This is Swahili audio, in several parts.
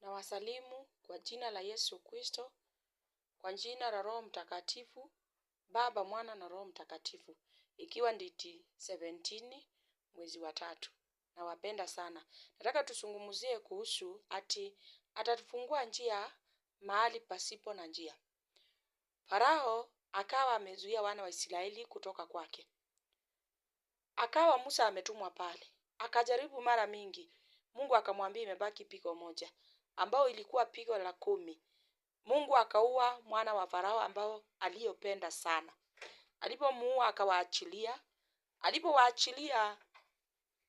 Nawasalimu kwa jina la Yesu Kristo, kwa jina la Roho Mtakatifu, Baba, Mwana na Roho Mtakatifu, ikiwa nditi 17 mwezi wa tatu. Nawapenda sana. Nataka tusungumuzie kuhusu ati atatufungua njia mahali pasipo na njia. Farao akawa amezuia wana wa Israeli kutoka kwake. Akawa Musa ametumwa pale. Akajaribu mara mingi. Mungu akamwambia imebaki pigo moja, ambao ilikuwa pigo la 10. Mungu akaua mwana wa Farao ambao aliyopenda sana. Alipomuua akawaachilia. Alipowaachilia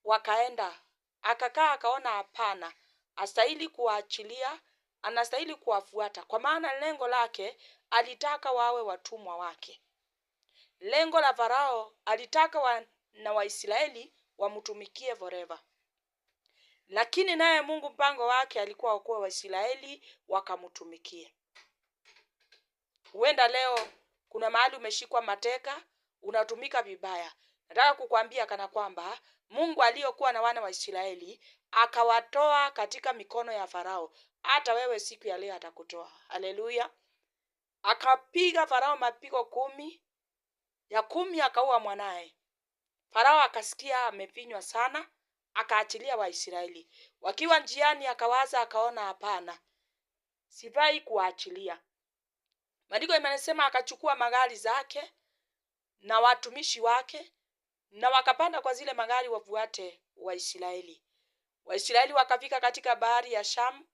wakaenda. Akakaa akaona hapana, hastahili kuwaachilia, anastahili kuwafuata. Kwa maana lengo lake alitaka wawe watumwa wake. Lengo la Farao alitaka na Waisraeli wamtumikie forever. Lakini naye Mungu mpango wake alikuwa wakuwa Waisraeli wakamtumikie. Huenda leo kuna mahali umeshikwa mateka, unatumika vibaya. Nataka kukwambia kana kwamba Mungu aliyokuwa na wana wa Israeli akawatoa katika mikono ya Farao, hata wewe siku ya leo atakutoa. Haleluya. Akapiga Farao mapigo 10, ya 10 akaua mwanae. Farao akasikia amefinywa sana, akaachilia Waisraeli. Wakiwa njiani akawaza akaona hapana, sifai kuwaachilia. Maandiko yanasema akachukua magari zake na watumishi wake na wakapanda kwa zile magari wafuate Waisraeli. Waisraeli wakafika katika bahari ya Shamu.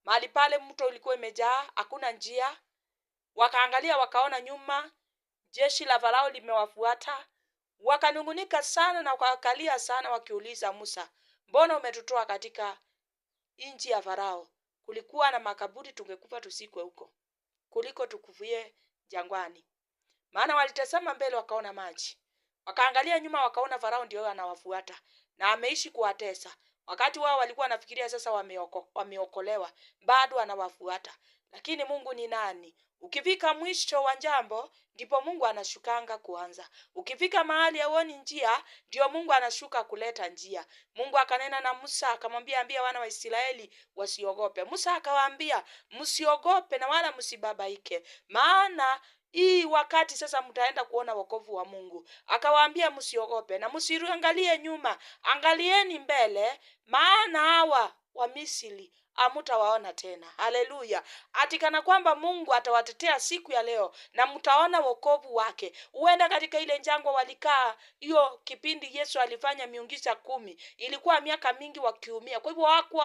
Mahali pale mto ulikuwa imejaa, hakuna njia. Wakaangalia wakaona nyuma jeshi la Farao limewafuata. Wakanungunika sana na wakakalia sana wakiuliza Musa, mbona umetutoa katika nchi ya Farao? Kulikuwa na makaburi, tungekufa tusikwe huko kuliko tukufie jangwani. Maana walitazama mbele wakaona maji, wakaangalia nyuma wakaona Farao ndio anawafuata na ameishi kuwatesa. Wakati wao walikuwa wanafikiria sasa wameokolewa, bado anawafuata. Lakini Mungu ni nani? Ukifika mwisho wa jambo ndipo Mungu anashukanga kuanza. Ukifika mahali hauoni njia, ndio Mungu anashuka kuleta njia. Mungu akanena na Musa akamwambia, ambia wana wa Israeli wasiogope. Musa akawaambia, msiogope na wala msibabaike, maana hii wakati sasa mtaenda kuona wokovu wa Mungu. Akawaambia msiogope na msiangalie nyuma, angalieni mbele, maana hawa wa Misri hamtawaona tena. Haleluya. Ati kana kwamba Mungu atawatetea siku ya leo na mtaona wokovu wake. Huenda katika ile jangwa walikaa hiyo kipindi Yesu alifanya miujiza 10, ilikuwa miaka mingi wakiumia. Kwa hivyo hawakuwa